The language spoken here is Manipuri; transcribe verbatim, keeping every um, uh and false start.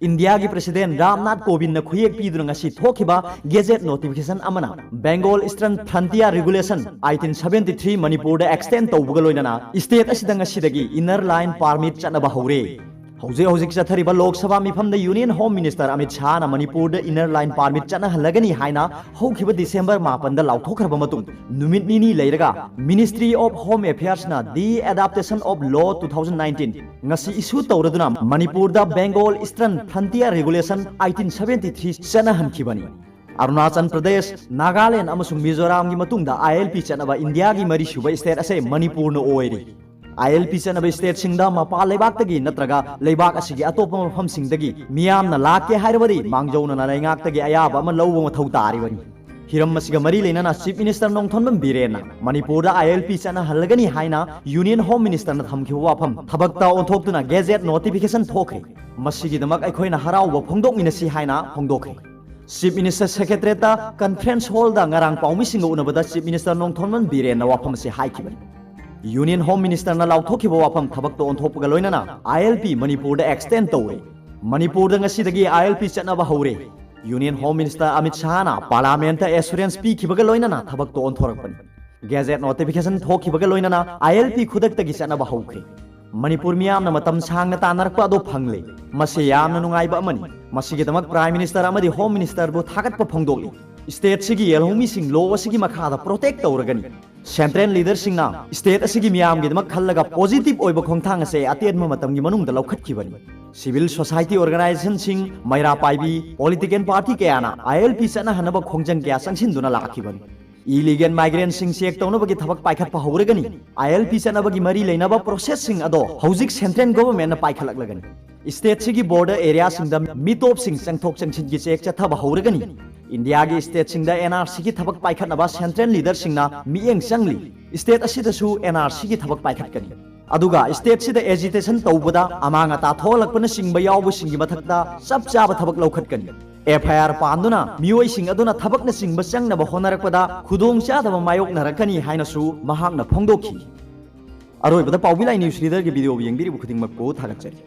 ꯏꯟꯗꯤꯌꯥꯒꯤ ꯄ꯭ꯔꯦꯁꯤꯗꯦꯟ ꯔꯥꯝꯅꯥꯊ ꯀꯣꯕꯤꯟꯗꯅ ꯈꯨꯌꯦꯛ ꯄꯤꯗꯨꯅ ꯉꯁꯤ ꯊꯣꯛꯈꯤꯕ ꯒꯦꯖꯦꯠ ꯅꯣꯇꯤꯐꯤꯀꯦꯁꯟ ꯑꯃꯅ Bengal Eastern Frontier Regulation eighteen seventy three ꯃꯅꯤꯄꯨꯔꯗ ꯑꯦꯛꯁꯇꯦꯟ ꯇꯧꯕꯒ ꯂꯣꯏꯅꯅ ꯏꯁꯇꯦꯠ ꯑꯁꯤꯗ ꯉꯁꯤꯗꯒꯤ ꯏꯟꯅꯔ ꯂꯥꯏꯟ ꯄꯥꯔꯃꯤꯠ ꯆꯠꯅꯕ ꯍꯧꯔꯦ꯫ ꯍꯧꯖꯤꯛ ꯍꯧꯖꯤꯛ ꯆꯠꯊꯔꯤꯕ Lok Sabha ꯃꯤꯐꯝꯗ union home minister Amit ꯁꯥꯍꯅ ꯃꯅꯤꯄꯨꯔꯗ ꯏꯟꯅꯔ ꯂꯥꯏꯟ ꯄꯥꯔꯃꯤꯠ ꯆꯠꯅꯍꯜꯂꯒꯅꯤ ꯍꯥꯏꯅ ꯍꯧꯈꯤꯕ ꯗꯤꯁꯦꯝꯕꯔ ꯃꯥꯄꯟꯗ ꯂꯥꯎꯊꯣꯛꯈ꯭ꯔꯕ ꯃꯇꯨꯡ, ꯅꯨꯃꯤꯠ ꯅꯤꯅꯤ ꯂꯩꯔꯒ Ministry of Home Affairsꯅ The Adaptation of Law two thousand nineteen ꯉꯁꯤ ꯏꯁꯨ ꯇꯧꯔꯗꯨꯅ ꯃꯅꯤꯄꯨꯔꯗ Bengal Eastern Frontier Regulation eighteen seventy three ꯆꯠꯅꯍꯟꯈꯤꯕꯅꯤ꯫ Arunachal Pradesh, Nagaland ꯑꯃꯁꯨꯡ ꯃꯤꯖꯣꯔꯥꯝꯒꯤ ꯃꯇꯨꯡꯗ ILP ꯆꯠꯅꯕ ꯏꯟꯗꯤꯌꯥꯒꯤ ꯃꯔꯤꯁꯨꯕ ꯏꯁꯇꯦꯠ ꯑꯁꯦ ꯃꯅꯤꯄꯨꯔꯅ ꯑꯣꯏꯔꯤ꯫ ILP ꯆꯠꯅꯕ ꯏꯁꯇꯦꯠꯁꯤꯡꯗ ꯃꯄꯥꯟ ꯂꯩꯕꯥꯛꯇꯒꯤ ꯅꯠꯇ꯭ꯔꯒ ꯂꯩꯕꯥꯛ ꯑꯁꯤꯒꯤ ꯑꯇꯣꯞꯄ ꯃꯐꯝꯁꯤꯡꯗꯒꯤ ꯃꯤꯌꯥꯝꯅ ꯂꯥꯛꯀꯦ ꯍꯥꯏꯔꯕꯗꯤ ꯃꯥꯡꯖꯧꯅꯅ ꯂꯩꯉꯥꯛꯇꯒꯤ ꯑꯌꯥꯕ ꯑꯃ ꯂꯧꯕ ꯃꯊꯧ ꯇꯥꯔꯤꯕꯅꯤ꯫ ꯍꯤꯔꯝ ꯑꯁꯤꯒ ꯃꯔꯤ ꯂꯩꯅꯅ ꯆꯤꯐ ꯃꯤꯅꯤꯁꯇꯔ ꯅꯣꯡꯊꯣꯝꯕꯝ ꯕꯤꯔꯦꯟꯅ ꯃꯅꯤꯄꯨꯔꯗ ILP ꯆꯠꯅꯍꯜꯂꯒꯅꯤ ꯍꯥꯏꯅ ꯌꯨꯅꯤꯌꯟ ꯍꯣꯝ ꯃꯤꯅꯤꯁꯇꯔꯅ ꯊꯝꯈꯤꯕ ꯋꯥꯐꯝ ꯊꯕꯛꯇ ꯑꯣꯟꯊꯣꯛꯇꯨꯅ ꯒꯦꯖꯦꯠ ꯅꯣꯇꯤꯐꯤꯀꯦꯁꯟ ꯊꯣꯛꯈ꯭ꯔꯦ꯫ ꯃꯁꯤꯒꯤꯗꯃꯛ ꯑꯩꯈꯣꯏꯅ ꯍꯔꯥꯎꯕ ꯐꯣꯡꯗꯣꯛꯃꯤꯟꯅꯁꯤ ꯍꯥꯏꯅ ꯐꯣꯡꯗꯣꯛꯈ꯭ꯔꯦ꯫ ꯆꯤꯐ ꯃꯤꯅꯤꯁꯇꯔ ꯁꯦꯀ꯭ꯔꯦꯇꯔꯤꯌꯦꯠꯇ ꯀꯟꯐꯔꯦꯟꯁ ꯍꯣꯜꯗ ꯉꯔꯥꯡ ꯄꯥꯎꯃꯤꯁꯤꯡꯒ ꯎꯅꯕꯗ ꯆꯤꯐ ꯃꯤꯅꯤꯁꯇꯔ ꯅꯣꯡꯊꯣꯝꯕꯝ ꯕꯤꯔꯦꯟꯅ ꯋꯥꯐꯝ ꯑꯁꯤ ꯍꯥꯏꯈꯤꯕꯅꯤ꯫ ꯌꯨꯅꯤꯌꯟ ꯍꯣꯝ ꯃꯤꯅꯤꯁꯇꯔꯅ ꯂꯥꯎꯊꯣꯛꯈꯤꯕ ꯋꯥꯐꯝ ꯊꯕꯛꯇ ꯑꯣꯟꯊꯣꯛꯄꯒ ꯂꯣꯏꯅꯅ ILP ꯃꯅꯤꯄꯨꯔꯗ ꯑꯦꯛꯁꯇꯦꯟ ꯇꯧꯔꯦ꯫ ꯃꯅꯤꯄꯨꯔꯗ ꯉꯁꯤꯗꯒꯤ ILP ꯆꯠꯅꯕ ꯍꯧꯔꯦ꯫ ꯌꯨꯅꯤꯌꯟ ꯍꯣꯝ ꯃꯤꯅꯤꯁꯇꯔ ꯑꯃꯤꯠ ꯁꯥꯍꯅ ꯄꯥꯔꯂꯥꯃꯦꯟꯠꯇ ꯑꯦꯁꯨꯔꯦꯟꯁ ꯄꯤꯈꯤꯕꯒ ꯂꯣꯏꯅꯅ ꯊꯕꯛꯇ ꯑꯣꯟꯊꯣꯔꯛꯄꯅꯤ꯫ ꯒꯦꯖꯦꯠ ꯅꯣꯇꯤꯐꯤꯀꯦꯁꯟ ꯊꯣꯛꯈꯤꯕꯒ ꯂꯣꯏꯅꯅ ILP ꯈꯨꯗꯛꯇꯒꯤ ꯆꯠꯅꯕ ꯍꯧꯈ꯭ꯔꯦ꯫ ꯃꯅꯤꯄꯨꯔ ꯃꯤꯌꯥꯝꯅ ꯃꯇꯝ ꯁꯥꯡꯅ ꯇꯥꯟꯅꯔꯛꯄ ꯑꯗꯨ ꯐꯪꯂꯦ꯫ ꯃꯁꯤ ꯌꯥꯝꯅ ꯅꯨꯡꯉꯥꯏꯕ ꯑꯃꯅꯤ꯫ ꯃꯁꯤꯒꯤꯗꯃꯛ ꯄ꯭ꯔꯥꯏꯝ ꯃꯤꯅꯤꯁꯇꯔ ꯑꯃꯗꯤ ꯍꯣꯝ ꯃꯤꯅꯤꯁꯇꯔꯕꯨ ꯊꯥꯒꯠꯄ ꯐꯣꯡꯗꯣꯛꯂꯤ꯫ ꯏꯁꯇꯦꯠꯁꯤꯒꯤ ꯌꯦꯜꯍꯧꯃꯤꯁꯤꯡ ꯂꯣ ꯑꯁꯤꯒꯤ ꯃꯈꯥꯗ ꯄ꯭ꯔꯣꯇꯦꯛ ꯇꯧꯔꯒꯅꯤ꯫ ꯁꯦꯟꯇ꯭ꯔꯦꯜ ꯂꯤꯗꯔꯁꯤꯡꯅ ꯏꯁꯇꯦꯠ ꯑꯁꯤꯒꯤ ꯃꯤꯌꯥꯝꯒꯤꯗꯃꯛ ꯈꯜꯂꯒ ꯄꯣꯖꯤꯇꯤꯚ ꯑꯣꯏꯕ ꯈꯣꯡꯊꯥꯡ ꯑꯁꯦ ꯑꯇꯦꯟꯕ ꯃꯇꯝꯒꯤ ꯃꯅꯨꯡꯗ ꯂꯧꯈꯠꯈꯤꯕꯅꯤ꯫ ꯁꯤꯚꯤꯜ ꯁꯣꯁꯥꯏꯇꯤ ꯑꯣꯔꯒꯅꯥꯏꯖꯦꯁꯟꯁꯤꯡ, ꯃꯩꯔꯥ ꯄꯥꯏꯕꯤ, ꯄꯣꯂꯤꯇꯤꯀꯦꯜ ꯄꯥꯔꯇꯤ ꯀꯌꯥꯅ ILP ꯆꯠꯅꯍꯟꯅꯕ ꯈꯣꯡꯖꯪ ꯀꯌꯥ ꯆꯪꯁꯤꯟꯗꯨꯅ ꯂꯥꯛꯈꯤꯕꯅꯤ꯫ ꯏꯂꯤꯒꯦꯜ ꯃꯥꯏꯒ꯭ꯔꯦꯟꯁꯤꯡ ꯆꯦꯛ ꯇꯧꯅꯕꯒꯤ ꯊꯕꯛ ꯄꯥꯏꯈꯠꯄ ꯍꯧꯔꯒꯅꯤ꯫ ILP ꯆꯠꯅꯕꯒꯤ ꯃꯔꯤ ꯂꯩꯅꯕ ꯄ꯭ꯔꯣꯁꯦꯁꯁꯤꯡ ꯑꯗꯣ ꯍꯧꯖꯤꯛ ꯁꯦꯟꯇ꯭ꯔꯦꯜ ꯒꯣꯚꯔꯟꯃꯦꯟꯠꯅ ꯄꯥꯏꯈꯠꯂꯛꯂꯒꯅꯤ꯫ ꯏꯁꯇꯦꯠꯁꯤꯒꯤ ꯕꯣꯔꯗꯔ ꯑꯦꯔꯤꯌꯥꯁꯤꯡꯗ ꯃꯤꯇꯣꯞꯁꯤꯡ ꯆꯪꯊꯣꯛ ꯆꯪꯁꯤꯟꯒꯤ ꯆꯦꯛ ꯆꯠꯊꯕ ꯍꯧꯔꯒꯅꯤ꯫ ꯏꯟꯗꯤꯌꯥꯒꯤ ꯏꯁꯇꯦꯠꯁꯤꯡꯗ NRCꯒꯤ ꯊꯕꯛ ꯄꯥꯏꯈꯠꯅꯕ ꯁꯦꯟꯇ꯭ꯔꯦꯜ ꯂꯤꯗꯔꯁꯤꯡꯅ ꯃꯤꯠꯌꯦꯡ ꯆꯪꯂꯤ꯫ ꯏꯁꯇꯦꯠ ꯑꯁꯤꯗꯁꯨ NRCꯒꯤ ꯊꯕꯛ ꯄꯥꯏꯈꯠꯀꯅꯤ꯫ ꯑꯗꯨꯒ ꯏꯁꯇꯦꯠꯁꯤꯗ ꯑꯦꯖꯤꯇꯦꯁꯟ ꯇꯧꯕꯗ ꯑꯃꯥꯡ ꯑꯇꯥ ꯊꯣꯛꯍꯜꯂꯛꯄꯅꯆꯤꯡꯕ ꯌꯥꯎꯕꯁꯤꯡꯒꯤ ꯃꯊꯛꯇ ꯆꯞ ꯆꯥꯕ ꯊꯕꯛ ꯂꯧꯈꯠꯀꯅꯤ꯫ FIR ꯄꯥꯟꯗꯨꯅ ꯃꯤꯑꯣꯏꯁꯤꯡ ꯑꯗꯨꯅ ꯊꯕꯛꯅꯆꯤꯡꯕ ꯆꯪꯅꯕ ꯍꯣꯠꯅꯔꯛꯄꯗ ꯈꯨꯗꯣꯡꯆꯥꯗꯕ ꯃꯥꯌꯣꯛꯅꯔꯛꯀꯅꯤ ꯍꯥꯏꯅꯁꯨ ꯃꯍꯥꯛꯅ ꯐꯣꯡꯗꯣꯛꯈꯤ꯫ ꯑꯔꯣꯏꯕꯗ ꯄꯥꯎꯕꯤ ꯂꯥꯏ ꯅ꯭ꯌꯨꯁ ꯂꯤꯗꯔꯒꯤ ꯚꯤꯗꯤꯑꯣ ꯌꯦꯡꯕꯤꯔꯤꯕ ꯈꯨꯗꯤꯡꯃꯛꯄꯨ ꯊꯥꯒꯠꯆꯔꯤ꯫